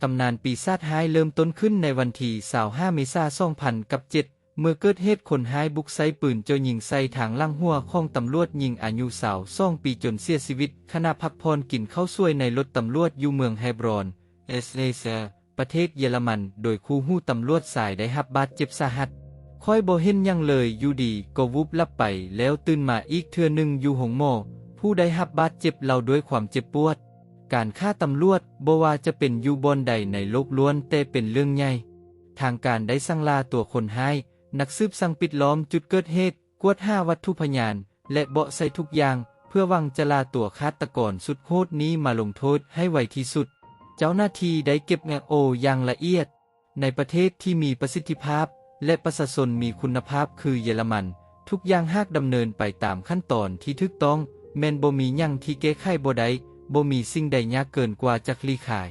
ຕຳນານປີສາດຮ້າຍເລີ່ມຕົ້ນຂຶ້ນໃນວັນທີຊາວຫ້າເມສາສອງພັນກັບເຈັດ ເມື່ອເກີດເຫດຄົນຮ້າຍບຸກໃຊ້ປືນເຈາະຍິງໃສ່ທາງຫຼັງຫົວຂອງຕຳຫຼວດຍິງອາຍຸຊາວສອງປີຈົນເສຍຊີວິດ ຂະນະພັກຜ່ອນກິນເຂົ້າສວຍໃນລົດຕຳຫຼວດຢູ່ເມືອງແຮບຣອນ ເອສເອເຊຍ ປະເທດເຢຍລະມັນ ໂດຍຄູ່ຫູຕຳຫຼວດຊາຍໄດ້ຮັບບາດເຈັບສາຫັດ. ຂ້ອຍບໍ່ເຫັນຫຍັງເລີຍ, ຢູ່ດີກໍວູບຫຼັບໄປ ແລ້ວຕື່ນມາອີກເທື່ອໜຶ່ງຢູ່ໂຮງໝໍ. ຜູ້ໄດ້ຮັບບາດເຈັບເລົ່າດ້ວຍຄວາມເຈັບປວດ. ການຂ້າຕຳຫຼວດ, ບໍ່ວ່າຈະເປັນຢູ່ບ່ອນໃດໃນໂລກ ລ້ວນແຕ່ເປັນເລື່ອງໃຫຍ່. ທາງການໄດ້ສັ່ງລ່າຕົວຄົນຮ້າຍ, ນັກສືບສັ່ງປິດລ້ອມຈຸດເກີດເຫດ, ກວດຫາວັດຖຸພະຍານ ແລະ ເບາະແສທຸກຢ່າງ ເພື່ອຫວັງຈະລ່າຕົວຄາດຕະກອນສຸດໂຫດນີ້ມາລົງໂທດໃຫ້ໄວທີ່ສຸດ. ເຈົ້າໜ້າທີ່ໄດ້ເກັບ ດີເອັນເອ ຢ່າງລະອຽດ. ໃນປະເທດທີ່ມີປະສິດທິພາບ ແລະ ປະຊາຊົນມີຄຸນນະພາບຄືເຢຍລະມັນ, ທຸກຢ່າງຫາກດຳເນີນໄປຕາມຂັ້ນຕອນທີ່ຖືກຕ້ອງ, ແມ່ນບໍ່ມີຫຍັງທີ່ແກ້ໄຂບໍ່ໄດ້, ບໍ່ມີສິ່ງໃດຍາກເກີນກວ່າຈະຫຼີກລ້ຽງ.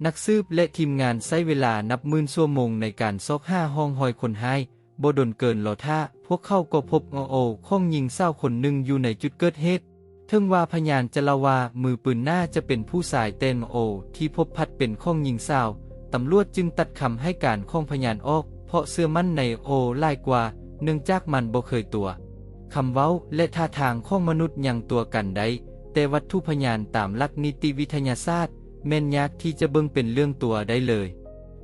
ນັກສືບ ແລະ ທີມງານໃຊ້ເວລານັບໝື່ນຊົ່ວໂມງໃນການຊອກຫາຮ່ອງຮອຍຄົນຮ້າຍ. ບໍ່ດົນເກີນລໍຖ້າ, ພວກເຂົາກໍພົບ ດີເອັນເອ ຂອງຍິງສາວຄົນໜຶ່ງຢູ່ໃນຈຸດເກີດເຫດ. ເຖິງວ່າພະຍານຈະເລົ່າວ່າມືປືນໜ້າຈະເປັນຜູ້ຊາຍ, ແຕ່ ດີເອັນເອ ທີ່ພົບພັດເປັນຂອງຍິງສາວ. ຕຳຫຼວດຈຶ່ງຕັດຄຳໃຫ້ການຂອງພະຍານອອກ, ເພາະເຊື່ອໝັ້ນໃນ ດີເອັນເອ ຫຼາຍກວ່າ, ເນື່ອງຈາກມັນບໍ່ເຄີຍຕົວະ. ຄຳເວົ້າ ແລະ ທ່າທາງຂອງມະນຸດຍັງຕົວະກັນໄດ້, ແຕ່ວັດຖຸພະຍານຕາມຫຼັກນິຕິວິທະຍາສາດ ແມ່ນຍາກທີ່ຈະເບິ່ງເປັນເລື່ອງຕົວະໄດ້ເລີຍ. ດີ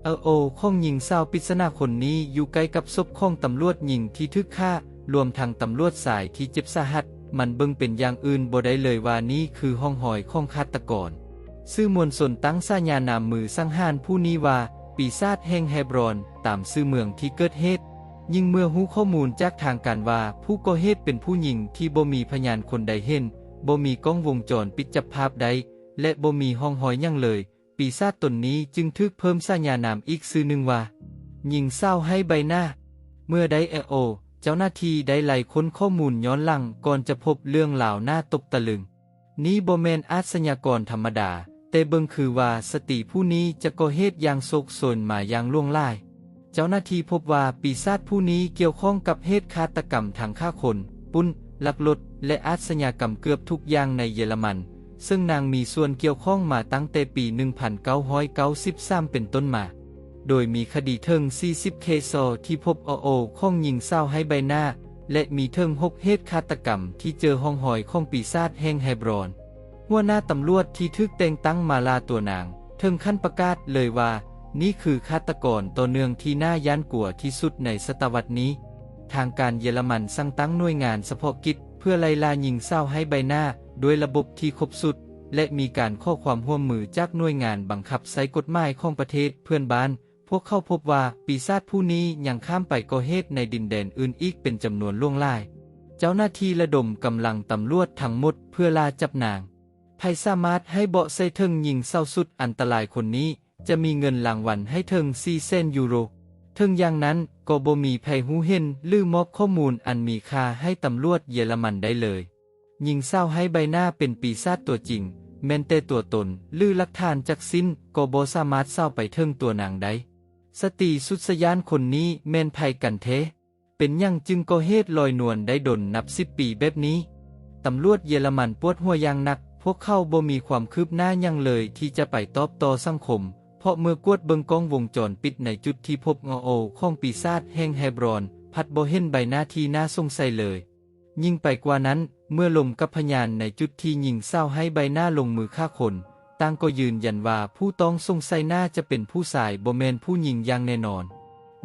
ເອັນເອ ຂອງຍິງສາວປິດສະໜາຄົນນີ້ຢູ່ໃກ້ກັບສົບຂອງຕຳຫຼວດຍິງທີ່ຖືກຂ້າ, ລວມທັງຕຳຫຼວດຊາຍທີ່ເຈັບສາຫັດ. ມັນເບິ່ງເປັນຢ່າງອື່ນບໍ່ໄດ້ເລີຍວ່ານີ້ຄືຮ່ອງຮອຍຂອງຄາດຕະກອນ. ສື່ມວນຊົນຕັ້ງສາຍານາມມືສັງຫານຜູ້ນີ້ວ່າ ປີສາດແຫ່ງແຮບຣອນ ຕາມຊື່ເມືອງທີ່ເກີດເຫດ. ຍິ່ງເມື່ອຮູ້ຂໍ້ມູນຈາກທາງການວ່າຜູ້ກໍ່ເຫດເປັນຜູ້ຍິງທີ່ບໍ່ມີພະຍານຄົນໃດເຫັນ, ບໍ່ມີກ້ອງວົງຈອນປິດຈັບພາບໄດ້ ແລະ ບໍ່ມີຮ່ອງຮອຍຫຍັງເລີຍ, ປີສາດຕົນນີ້ຈຶ່ງຖືກເພີ່ມສາຍານາມອີກຊື່ໜຶ່ງວ່າ ຍິງສາວໄຮ້ໃບໜ້າ. ເມື່ອໄດ້ ດີເອັນເອ ເຈົ້າໜ້າທີ່ໄດ້ໄລ່ຄົ້ນຂໍ້ມູນຍ້ອນຫຼັງ ກ່ອນຈະພົບເລື່ອງລາວໜ້າຕົກຕະລຶງ. ນີ້ບໍ່ແມ່ນອາດສະຍາກອນທຳມະດາ, ແຕ່ເບິ່ງຄືວ່າສະຕີຜູ້ນີ້ຈະກໍ່ເຫດຢ່າງໂຊກໂຊນມາຢ່າງຫຼວງຫຼາຍ. ເຈົ້າໜ້າທີ່ພົບວ່າປີສາດຜູ້ນີ້ກ່ຽວຂ້ອງກັບເຫດຄາດຕະກຳທັງຂ້າຄົນ, ປຸ້ນ, ລັກລົດ ແລະ ອາດສະຍາກຳເກືອບທຸກຢ່າງໃນເຢຍລະມັນ, ເຊິ່ງນາງມີສ່ວນກ່ຽວຂ້ອງມາຕັ້ງແຕ່ປີໜຶ່ງພັນເກົ້າຮ້ອຍເກົ້າສິບສາມເປັນຕົ້ນມາ, ໂດຍມີຄະດີເຖິງສີ່ສິບເຄສທີ່ພົບ ດີເອັນເອ ຂອງຍິງສາວໄຮ້ໃບໜ້າ ແລະ ມີເຖິງຫົກເຫດຄາດຕະກຳທີ່ເຈີຮ່ອງຮອຍຂອງປີສາດແຫ່ງແຮບຣອນ. ຫົວໜ້າຕຳຫຼວດທີ່ຖືກແຕ່ງຕັ້ງມາລ່າຕົວນາງ ເຖິງຂັ້ນປະກາດເລີຍວ່າ ນີ້ຄືຄາດຕະກອນຕໍ່ເນື່ອງທີ່ໜ້າຢ້ານກົວທີ່ສຸດໃນສະຕະວັດນີ້. ທາງການເຢຍລະມັນສັ່ງຕັ້ງໜ່ວຍງານສະເພາະກິດເພື່ອໄລ່ລ່າຍິງສາວໄຮ້ໃບໜ້າດ້ວຍລະບົບທີ່ຄົບຊຸດ ແລະ ມີການຂໍຄວາມຮ່ວມມືຈາກໜ່ວຍງານບັງຄັບໃຊ້ກົດໝາຍຂອງປະເທດເພື່ອນບ້ານ. ພວກເຂົາພົບວ່າປີສາດຜູ້ນີ້ຍັງຂ້າມໄປກໍ່ເຫດໃນດິນແດນອື່ນອີກເປັນຈຳນວນຫຼວງຫຼາຍ. ເຈົ້າໜ້າທີ່ລະດົມກຳລັງຕຳຫຼວດທັງໝົດເພື່ອລ່າຈັບນາງ. ໃຜສາມາດໃຫ້ເບາະແສເຖິງຍິງສາວສຸດອັນຕະລາຍຄົນນີ້ ຈະມີເງິນລາງວັນໃຫ້ເຖິງສີ່ແສນຢູໂຣ. ເຖິງຢ່າງນັ້ນ, ກໍບໍ່ມີໃຜຮູ້ເຫັນ ຫຼື ມອບຂໍ້ມູນອັນມີຄ່າໃຫ້ຕຳຫຼວດເຢຍລະມັນໄດ້ເລີຍ. ຍິງສາວໄຮ້ໃບໜ້າເປັນປີສາດຕົວຈິງ, ແມ່ນແຕ່ຕົວຕົນ ຫຼື ຫຼັກຖານຈັກຊິ້ນກໍບໍ່ສາມາດສາວໄປເຖິງຕົວນາງໄດ້. ສະຕີສຸດສະຫຍານຄົນນີ້ແມ່ນໃຜກັນແທ້? ເປັນຫຍັງຈຶ່ງກໍ່ເຫດລອຍນວນໄດ້ດົນນັບສິບປີແບບນີ້? ຕຳຫຼວດເຢຍລະມັນປວດຫົວຢ່າງໜັກ, ພວກເຂົາບໍ່ມີຄວາມຄືບໜ້າຫຍັງເລີຍທີ່ຈະໄປຕອບຕໍ່ສັງຄົມ, ເພາະເມື່ອກວດເບິ່ງກ້ອງວົງຈອນປິດໃນຈຸດທີ່ພົບ ດີເອັນເອ ຂອງປີສາດແຫ່ງແຮບຣອນ ພັດບໍ່ເຫັນໃບໜ້າທີ່ໜ້າສົງໄສເລີຍ. ຍິ່ງໄປກວ່ານັ້ນ, ເມື່ອລົມກັບພະຍານໃນຈຸດທີ່ຍິງສາວໄຮ້ໃບໜ້າລົງມືຂ້າຄົນ, ຕ່າງກໍຢືນຢັນວ່າຜູ້ຕ້ອງສົງໄສໜ້າຈະເປັນຜູ້ຊາຍ ບໍ່ແມ່ນຜູ້ຍິງຢ່າງແນ່ນອນ.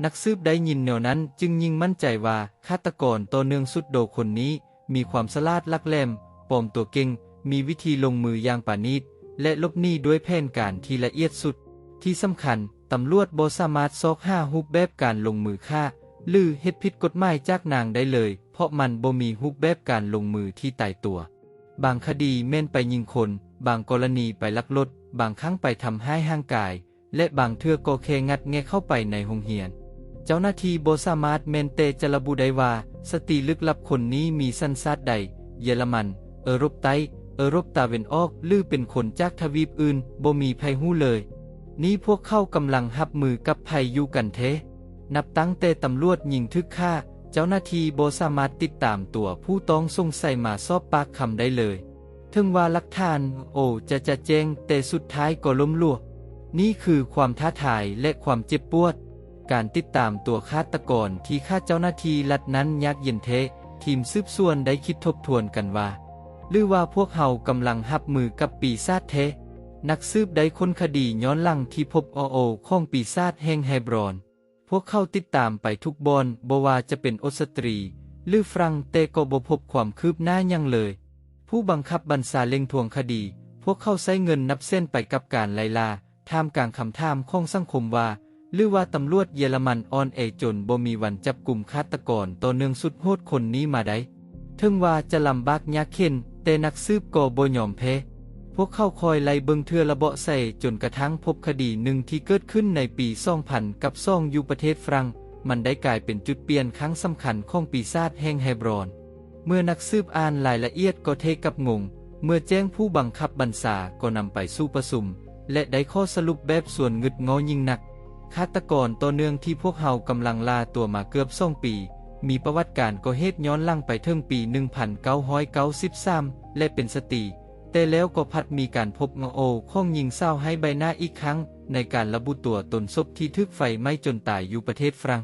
ນັກສືບໄດ້ຍິນແນວນັ້ນຈຶ່ງຍິ່ງໝັ້ນໃຈວ່າ ຄາດຕະກອນຕໍ່ເນື່ອງສຸດໂດຄົນນີ້ມີຄວາມສະຫຼາດຫຼັກແຫຼມ, ປອມຕົວເກັ່ງ, ມີວິທີລົງມືຢ່າງປານີດ ແລະ ຫຼົບໜີດ້ວຍແຜນການທີ່ລະອຽດສຸດ. ທີ່ສຳຄັນ, ຕຳຫຼວດບໍ່ສາມາດຊອກຫາຮູບແບບການລົງມືຂ້າ ຫຼື ເຮັດຜິດກົດໝາຍຈາກນາງໄດ້ເລີຍ, ເພາະມັນບໍ່ມີຮູບແບບການລົງມືທີ່ຕາຍຕົວ. ບາງຄະດີແມ່ນໄປຍິງຄົນ, ບາງກໍລະນີໄປລັກລົດ, ບາງຄັ້ງໄປທຳຮ້າຍຮ່າງກາຍ ແລະ ບາງເທື່ອກໍແຄ່ງັດແງະເຂົ້າໄປໃນໂຮງຮຽນ. ເຈົ້າໜ້າທີ່ບໍ່ສາມາດແມ່ນແຕ່ຈະລະບຸໄດ້ວ່າ ສະຕີລຶກລັບຄົນນີ້ມີສັນຊາດໃດ, ເຢຍລະມັນ, ເອີຣົບໃຕ້, ເອີຣົບຕາເວັນອອກ ຫຼື ເປັນຄົນຈາກທະວີບອື່ນ, ບໍ່ມີໃຜຮູ້ເລີຍ. ນີ້ພວກເຂົາກຳລັງຮັບມືກັບໃຜຢູ່ກັນແທ້? ນັບຕັ້ງແຕ່ຕຳຫຼວດຍິງຖືກຂ້າ, ເຈົ້າໜ້າທີ່ບໍ່ສາມາດຕິດຕາມຕົວຜູ້ຕ້ອງສົງໄສມາສອບປາກຄຳໄດ້ເລີຍ. ເຖິງວ່າຫຼັກຖານ ໂອ ຈະຈະແຈ້ງ, ແຕ່ສຸດທ້າຍກໍລົ້ມຫຼວງ. ນີ້ຄືຄວາມທ້າທາຍ ແລະ ຄວາມເຈັບປວດ. ການຕິດຕາມຕົວຄາດຕະກອນທີ່ຂ້າເຈົ້າໜ້າທີ່ລັດນັ້ນຍາກເຢັນແທ້. ທີມສືບສວນໄດ້ຄິດທົບທວນກັນວ່າ ຫຼືວ່າພວກເຮົາກຳລັງຮັບມືກັບປີສາດແທ້? ນັກສືບໄດ້ຄົ້ນຄະດີຍ້ອນຫຼັງທີ່ພົບ ໂອ ຂອງປີສາດແຫ່ງແຮບຣອນ. ພວກເຂົາຕິດຕາມໄປທຸກບ່ອນ, ບໍ່ວ່າຈະເປັນອົດສະຕຣີ ຫຼື ຝຣັ່ງ, ແຕ່ກໍບໍ່ພົບຄວາມຄືບໜ້າຫຍັງເລີຍ. ຜູ້ບັງຄັບບັນຊາເລັ່ງທວງຄະດີ, ພວກເຂົາໃຊ້ເງິນນັບແສນໄປກັບການໄລ່ລ່າ, ທ່າມກາງຄຳຖາມຂອງສັງຄົມວ່າ ຫຼືວ່າຕຳຫຼວດເຢຍລະມັນອ່ອນແອຈົນບໍ່ມີວັນຈັບກຸມຄາດຕະກອນຕໍ່ເນື່ອງສຸດໂຫດຄົນນີ້ມາໄດ້. ເຖິງວ່າຈະລຳບາກຍາກເຂັນ, ແຕ່ນັກສືບກໍບໍ່ຍອມແພ້. ພວກເຂົາຄອຍໄລ່ເບິ່ງເທື່ອລະເບາະແສ ຈົນກະທັ່ງພົບຄະດີໜຶ່ງທີ່ເກີດຂຶ້ນໃນປີສອງພັນກັບສອງຢູ່ປະເທດຝຣັ່ງ. ມັນໄດ້ກາຍເປັນຈຸດປ່ຽນຄັ້ງສຳຄັນຂອງປີສາດແຫ່ງແຮບຣອນ. ເມື່ອນັກສືບອ່ານລາຍລະອຽດກໍເທກັບງົງ, ເມື່ອແຈ້ງຜູ້ບັງຄັບບັນຊາກໍນຳໄປສູ່ປະຊຸມ ແລະ ໄດ້ຂໍ້ສະຫຼຸບແບບຊວນງຶດງໍ້ຍິ່ງນັກ. ຄາດຕະກອນຕໍ່ເນື່ອງທີ່ພວກເຮົາກຳລັງລ່າຕົວມາເກືອບສອງປີ, ມີປະຫວັດການກໍ່ເຫດຍ້ອນຫຼັງໄປເຖິງປີໜຶ່ງພັນເກົ້າຮ້ອຍເກົ້າສິບສາມ ແລະ ເປັນສະຕີ, ແຕ່ແລ້ວກໍພັດມີການພົບ ໂອ ຂອງຍິງສາວໄຮ້ໃບໜ້າອີກຄັ້ງ ໃນການລະບຸຕົວຕົນສົບທີ່ຖືກໄຟໄໝ້ຈົນຕາຍຢູ່ປະເທດຝຣັ່ງ.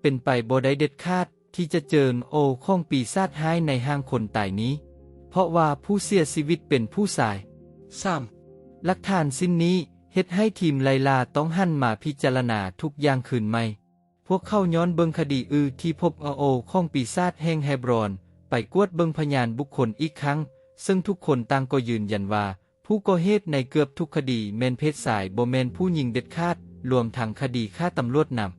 ເປັນໄປບໍ່ໄດ້ເດັດຂາດ ທີ່ຈະເຈີ ໂອ ຂອງປີສາດຮ້າຍໃນຮ່າງຄົນຕາຍນີ້, ເພາະວ່າຜູ້ເສຍຊີວິດເປັນຜູ້ຊາຍ. ສາມ. ຫຼັກຖານຊິ້ນນີ້ເຮັດໃຫ້ທີມໄລ່ລ່າຕ້ອງຫັນມາພິຈາລະນາທຸກຢ່າງຄືນໃໝ່. ພວກເຂົາຍ້ອນເບິ່ງຄະດີອື່ນທີ່ພົບ ໂອ ຂອງປີສາດແຫ່ງແຮບຣອນ, ໄປກວດເບິ່ງພະຍານບຸກຄົນອີກຄັ້ງ, ເຊິ່ງທຸກຄົນຕ່າງກໍຢືນຢັນວ່າ ຜູ້ກໍ່ເຫດໃນເກືອບທຸກຄະດີແມ່ນເພດຊາຍ, ບໍ່ແມ່ນຜູ້ຍິງເດັດຂາດ, ລວມທັງຄະດີຂ້າຕຳຫຼວດນຳ.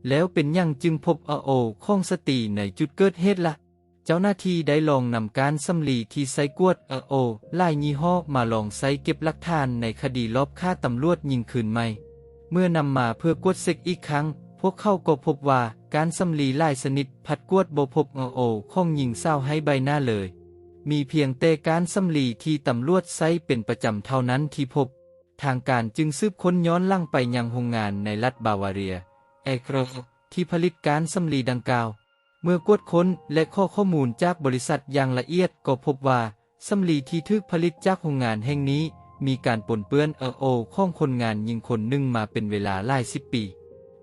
ແລ້ວເປັນຫຍັງຈຶ່ງພົບ ໂອ ຂອງສະຕີໃນຈຸດເກີດເຫດລະ? ເຈົ້າໜ້າທີ່ໄດ້ລອງນຳກ້ານສຳລີທີ່ໃຊ້ກວດ ໂອ ຫຼາຍຍີ່ຫໍ້ມາລອງໃຊ້ເກັບຫຼັກຖານໃນຄະດີລອບຂ້າຕຳຫຼວດຍິງຄືນໃໝ່. ເມື່ອນຳມາເພື່ອກວດເຊັກອີກຄັ້ງ, ພວກເຂົາກໍພົບວ່າກ້ານສຳລີຫຼາຍຊະນິດພັດກວດບໍ່ພົບ ໂອ ຂອງຍິງສາວໄຮ້ໃບໜ້າເລີຍ. ມີພຽງແຕ່ກ້ານສຳລີທີ່ຕຳຫຼວດໃຊ້ເປັນປະຈຳເທົ່ານັ້ນທີ່ພົບ. ທາງການຈຶ່ງສືບຄົ້ນຍ້ອນຫຼັງໄປຍັງໂຮງງານໃນລັດບາວາເຣຍ ແອກຣອ ທີ່ຜະລິດກ້ານສຳລີດັ່ງກ່າວ. ເມື່ອກວດຄົ້ນ ແລະ ຂໍຂໍ້ມູນຈາກບໍລິສັດຢ່າງລະອຽດ, ກໍພົບວ່າສຳລີທີ່ຖືກຜະລິດຈາກໂຮງງານແຫ່ງນີ້ ມີການປົນເປື້ອນ ໂອ ຂອງຄົນງານຍິງຄົນໜຶ່ງມາເປັນເວລາຫຼາຍສິບປີ.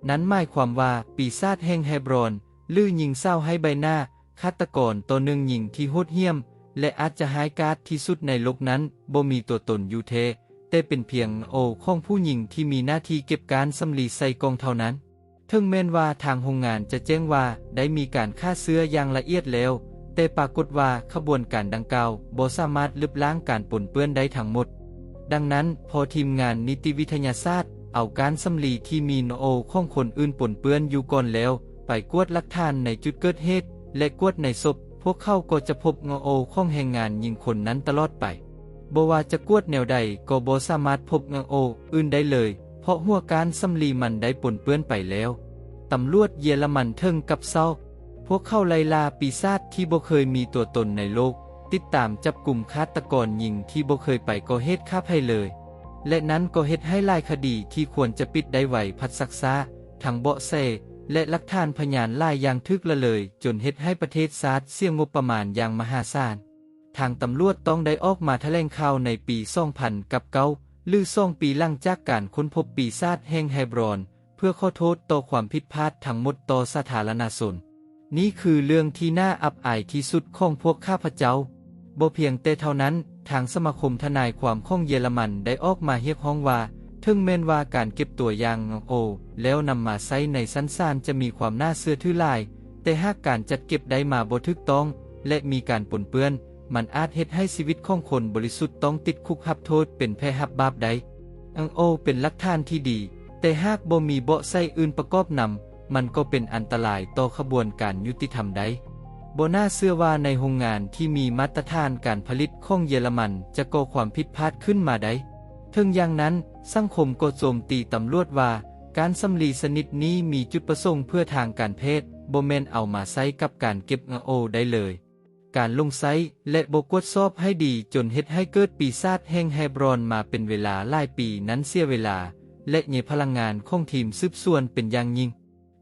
ນັ້ນໝາຍຄວາມວ່າ ປີສາດແຫ່ງແຮບຣອນ ຫຼື ຍິງສາວໄຮ້ໃບໜ້າ, ຄາດຕະກອນຕໍ່ເນື່ອງຍິງທີ່ໂຫດຫ້ຽມ ແລະ ອາດຈະຮ້າຍກາດທີ່ສຸດໃນໂລກນັ້ນ ບໍ່ມີຕົວຕົນຢູ່ແທ້, ແຕ່ເປັນພຽງ ໂອ ຂອງຜູ້ຍິງທີ່ມີໜ້າທີ່ເກັບກ້ານສຳລີໃສ່ກ່ອງເທົ່ານັ້ນ. ເຖິງແມ່ນວ່າທາງໂຮງງານຈະແຈ້ງວ່າໄດ້ມີການຂ້າເຊື້ອຢ່າງລະອຽດແລ້ວ, ແຕ່ປາກົດວ່າຂະບວນການດັ່ງກ່າວບໍ່ສາມາດລຶບລ້າງການປົນເປື້ອນໄດ້ທັງໝົດ. ດັ່ງນັ້ນ, ພໍທີມງານນິຕິວິທະຍາສາດເອົາກ້ານສຳລີທີ່ມີ ໂອ ຂອງຄົນອື່ນປົນເປື້ອນຢູ່ກ່ອນແລ້ວ ໄປກວດຫຼັກຖານໃນຈຸດເກີດເຫດ ແລະ ກວດໃນສົບ, ພວກເຂົາກໍຈະພົບ ໂອ ຂອງແຮງງານຍິງຄົນນັ້ນຕະຫຼອດໄປ. ບໍ່ວ່າຈະກວດແນວໃດກໍບໍ່ສາມາດພົບ ໂອ ອື່ນໄດ້ເລີຍ, ເພາະຫົວກ້ານສຳລີມັນໄດ້ປົນເປື້ອນໄປແລ້ວ. ຕຳຫຼວດເຢຍລະມັນເຖິງກັບເສົ້າ. ພວກເຂົາໄລ່ລ່າປີສາດທີ່ບໍ່ເຄີຍມີຕົວຕົນໃນໂລກ, ຕິດຕາມຈັບກຸມຄາດຕະກອນຍິງທີ່ບໍ່ເຄີຍໄປກໍ່ເຫດຂ້າໃຜເລີຍ, ແລະ ນັ້ນກໍເຮັດໃຫ້ຫຼາຍຄະດີທີ່ຄວນຈະປິດໄດ້ໄວພັດຊັກຊ້າ, ທັງເບາະແສ ແລະ ຫຼັກຖານພະຍານຫຼາຍຢ່າງຖືກລະເລີຍ, ຈົນເຮັດໃຫ້ປະເທດຊາດເສຍງົບປະມານຢ່າງມະຫາສານ. ທາງຕຳຫຼວດຕ້ອງໄດ້ອອກມາຖະແຫຼງຂ່າວໃນປີສອງພັນກັບເກົ້າ ຫຼື ສອງປີຫຼັງຈາກການຄົ້ນພົບປີສາດແຫ່ງແຮບຣອນ ເພື່ອຂໍໂທດຕໍ່ຄວາມຜິດພາດທັງໝົດຕໍ່ສາທາລະນະຊົນ. ນີ້ຄືເລື່ອງທີ່ໜ້າອັບອາຍທີ່ສຸດຂອງພວກຂ້າພະເຈົ້າ. ບໍ່ພຽງແຕ່ເທົ່ານັ້ນ, ທາງສະມາຄົມທະນາຍຄວາມຂອງເຢຍລະມັນໄດ້ອອກມາຮຽກຮ້ອງວ່າ ເຖິງແມ່ນວ່າການເກັບຕົວຢ່າງ ໂອ ແລ້ວນຳມາໃຊ້ໃນຊັ້ນສານຈະມີຄວາມໜ້າເຊື່ອຖືຫຼາຍ, ແຕ່ຫາກການຈັດເກັບໄດ້ມາບໍ່ຖືກຕ້ອງ ແລະ ມີການປົນເປື້ອນ, ມັນອາດເຮັດໃຫ້ຊີວິດຂອງຄົນບໍລິສຸດຕ້ອງຕິດຄຸກຮັບໂທດເປັນແພະຮັບບາບໄດ້. ໂອ ເປັນຫຼັກຖານທີ່ດີ, ແຕ່ຫາກບໍ່ມີເບາະແສອື່ນປະກອບນຳ, ມັນກໍເປັນອັນຕະລາຍຕໍ່ຂະບວນການຍຸຕິທຳໄດ້. ບໍ່ໜ້າເຊື່ອວ່າໃນໂຮງງານທີ່ມີມາດຕະຖານການຜະລິດຂອງເຢຍລະມັນຈະກໍ່ຄວາມຜິດພາດຂຶ້ນມາໄດ້. ເຖິງຢ່າງນັ້ນ, ສັງຄົມກໍໂຈມຕີຕຳຫຼວດວ່າ ກ້ານສຳລີຊະນິດນີ້ມີຈຸດປະສົງເພື່ອທາງການແພດ, ບໍ່ແມ່ນເອົາມາໃຊ້ກັບການເກັບ ໂອ ໄດ້ເລີຍ. ການຫຼົງໃຊ້ ແລະ ບໍ່ກວດສອບໃຫ້ດີ ຈົນເຮັດໃຫ້ເກີດປີສາດແຫ່ງແຮບຣອນມາເປັນເວລາຫຼາຍປີນັ້ນເສຍເວລາ ແລະ ເຍພະລັງງານຂອງທີມສືບສວນເປັນຢ່າງຍິ່ງ.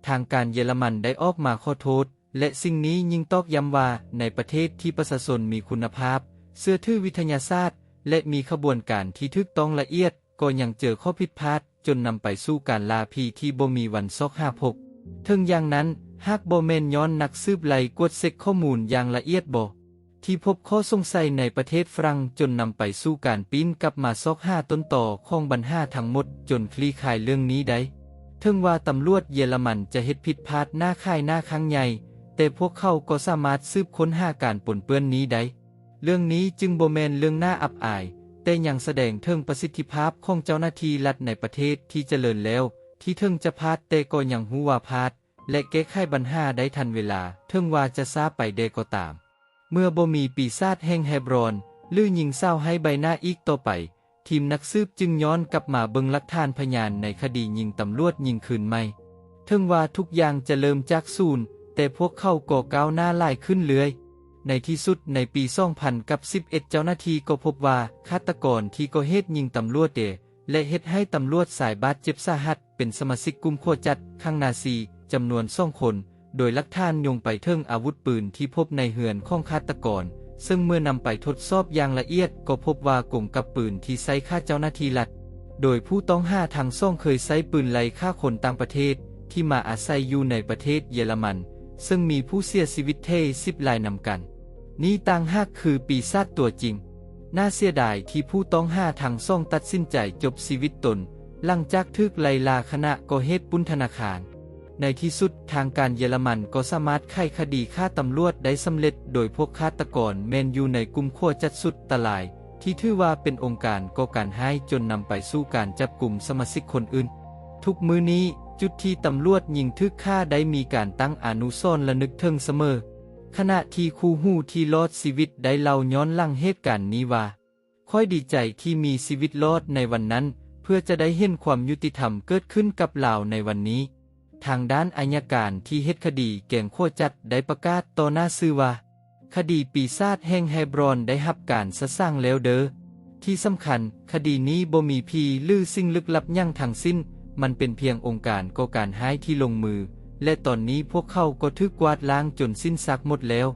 ທາງການເຢຍລະມັນໄດ້ອອກມາຂໍໂທດ ແລະ ສິ່ງນີ້ຍິ່ງຕອກຢ້ຳວ່າ ໃນປະເທດທີ່ປະຊາຊົນມີຄຸນນະພາບ, ເຊື່ອຖືວິທະຍາສາດ ແລະ ມີຂະບວນການທີ່ຖືກຕ້ອງລະອຽດ, ກໍຍັງເຈີຂໍ້ຜິດພາດ ຈົນນຳໄປສູ່ການລ່າຜີທີ່ບໍ່ມີວັນຊອກຫາພົບ. ເຖິງຢ່າງນັ້ນ, ຫາກບໍ່ແມ່ນຍ້ອນນັກສືບໄລ່ກວດເຊັກຂໍ້ມູນຢ່າງລະອຽດບໍ ທີ່ພົບຂໍ້ສົງໄສໃນປະເທດຝຣັ່ງ ຈົນນຳໄປສູ່ການປີ້ນກັບມາຊອກຫາຕົ້ນຕໍຂອງບັນຫາທັງໝົດ ຈົນຄລີ້ຄາຍເລື່ອງນີ້ໄດ້. ເຖິງວ່າຕຳຫຼວດເຢຍລະມັນຈະເຮັດຜິດພາດໜ້າຂາຍໜ້າຄັ້ງໃຫຍ່, ແຕ່ພວກເຂົາກໍສາມາດສືບຄົ້ນຫາການປົນເປື້ອນນີ້ໄດ້. ເລື່ອງນີ້ຈຶ່ງບໍ່ແມ່ນເລື່ອງໜ້າອັບອາຍ, ແຕ່ຍັງສະແດງເຖິງປະສິດທິພາບຂອງເຈົ້າໜ້າທີ່ລັດໃນປະເທດທີ່ຈະເລີນແລ້ວ, ທີ່ເຖິງຈະພາດແຕ່ກໍຍັງຮູ້ວ່າພາດ ແລະ ແກ້ໄຂບັນຫາໄດ້ທັນເວລາ, ເຖິງວ່າຈະຊ້າໄປແດ່ກໍຕາມ. ເມື່ອບໍ່ມີປີສາດແຫ່ງແຮບຣອນ ຫຼື ຍິງສາວໄຮ້ໃບໜ້າອີກຕໍ່ໄປ, ທີມນັກສືບຈຶ່ງຍ້ອນກັບມາເບິ່ງຫຼັກຖານພະຍານໃນຄະດີຍິງຕຳຫຼວດຍິງຄືນໃໝ່. ເຖິງວ່າທຸກຢ່າງຈະເລີ່ມຈາກສູນ, ແຕ່ພວກເຂົາກໍກ້າວໜ້າຫຼາຍຂຶ້ນເລື້ອຍ. ໃນທີ່ສຸດ, ໃນປີສອງພັນກັບສິບເອັດ ເຈົ້າໜ້າທີ່ກໍພົບວ່າ ຄາດຕະກອນທີ່ກໍ່ເຫດຍິງຕຳຫຼວດເອ ແລະ ເຮັດໃຫ້ຕຳຫຼວດຊາຍບາດເຈັບສາຫັດ ເປັນສະມາຊິກກຸ່ມຂົວຈັດຂ້າງນາຊີ ຈຳນວນສອງຄົນ, ໂດຍຫຼັກຖານໂຍງໄປເຖິງອາວຸດປືນທີ່ພົບໃນເຮືອນຂອງຄາດຕະກອນ, ເຊິ່ງເມື່ອນຳໄປທົດສອບຢ່າງລະອຽດ ກໍພົບວ່າກົງກັບປືນທີ່ໃຊ້ຂ້າເຈົ້າໜ້າທີ່ລັດ, ໂດຍຜູ້ຕ້ອງຫາທັງສອງເຄີຍໃຊ້ປືນໄລ່ຂ້າຄົນຕ່າງປະເທດທີ່ມາອາໄສຢູ່ໃນປະເທດເຢຍລະມັນ, ເຊິ່ງມີຜູ້ເສຍຊີວິດເຖິງສິບລາຍນຳກັນ. ນີ້ຕ່າງຫາກຄືປີສາດຕົວຈິງ. ໜ້າເສຍດາຍທີ່ຜູ້ຕ້ອງຫາທັງສອງຕັດສິນໃຈຈົບຊີວິດຕົນ ຫຼັງຈາກຖືກໄລ່ລ່າຂະນະກໍ່ເຫດປຸ້ນທະນາຄານ. ໃນທີ່ສຸດ, ທາງການເຢຍລະມັນກໍສາມາດໄຂຄະດີຂ້າຕຳຫຼວດໄດ້ສຳເລັດ, ໂດຍພວກຄາດຕະກອນແມ່ນຢູ່ໃນກຸ່ມຂົວຈັດສຸດຕະລາຍ ທີ່ຖືວ່າເປັນອົງການກໍ່ການຮ້າຍ, ຈົນນຳໄປສູ່ການຈັບກຸມສະມາຊິກຄົນອື່ນ. ທຸກມື້ນີ້, ຈຸດທີ່ຕຳຫຼວດຍິງຖືກຂ້າໄດ້ມີການຕັ້ງອະນຸສອນລະນຶກເຖິງສະເໝີ. ຂະນະທີ່ຄູ່ຫູທີ່ລອດຊີວິດໄດ້ເລົ່າຍ້ອນຫຼັງເຫດການນີ້ວ່າ, ຂ້ອຍດີໃຈທີ່ມີຊີວິດລອດໃນວັນນັ້ນ ເພື່ອຈະໄດ້ເຫັນຄວາມຍຸຕິທຳເກີດຂຶ້ນກັບລາວໃນວັນນີ້. ທາງດ້ານໄອຍະການທີ່ເຮັດຄະດີແກງຂົວຈັດໄດ້ປະກາດຕໍ່ໜ້າສື່ວ່າ, ຄະດີປີສາດແຫ່ງແຮບຣອນໄດ້ຮັບການສະສາງແລ້ວເດີ. ທີ່ສຳຄັນ, ຄະດີນີ້ບໍ່ມີຜີ ຫຼື ສິ່ງລຶກລັບຫຍັງທັງສິ້ນ, ມັນເປັນພຽງອົງການກໍ່ການຮ້າຍທີ່ລົງມື, ແລະ ຕອນນີ້ພວກເຂົາກໍຖືກກວາດລ້າງຈົນສິ້ນຊາກໝົດແລ້ວ.